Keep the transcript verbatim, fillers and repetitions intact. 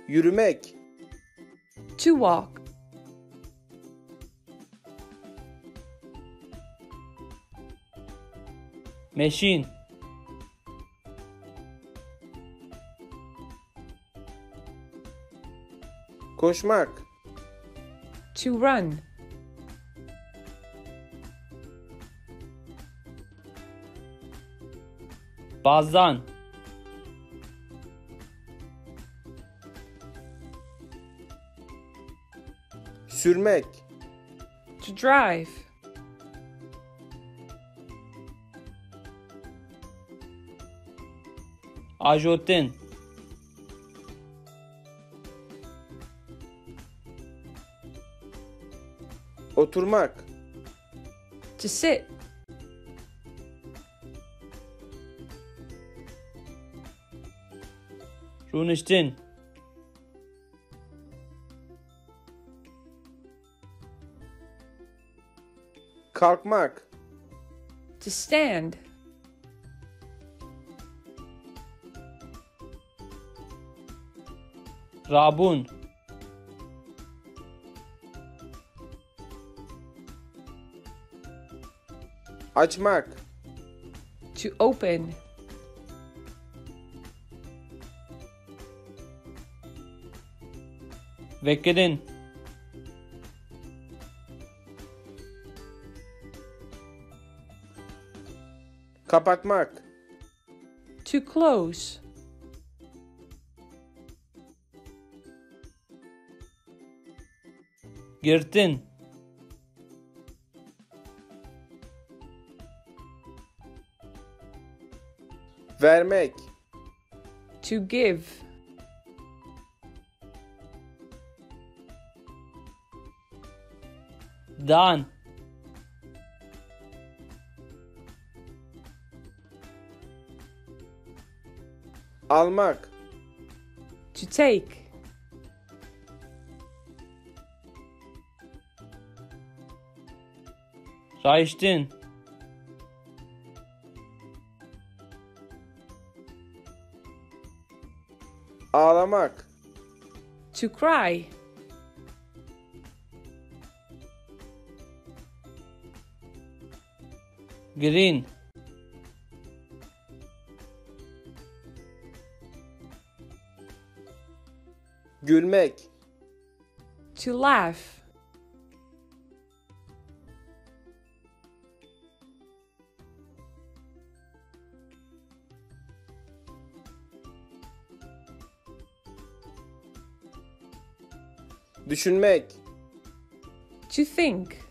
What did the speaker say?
Yürümek. To walk. Meşîn. Koşmak. To run. Bazan. Sürmek. To drive. Ajotin. Oturmak. To sit. Rûniştin. Kalkmak. To stand. Rabûn. Açmak. To open. Vekirin. Kapatmak. To close. Girtin. Vermek. To give. Dan. Almak. To take. Rayiştin. Ağlamak. To cry. Green. Gülmek. To laugh. Düşünmek. To think.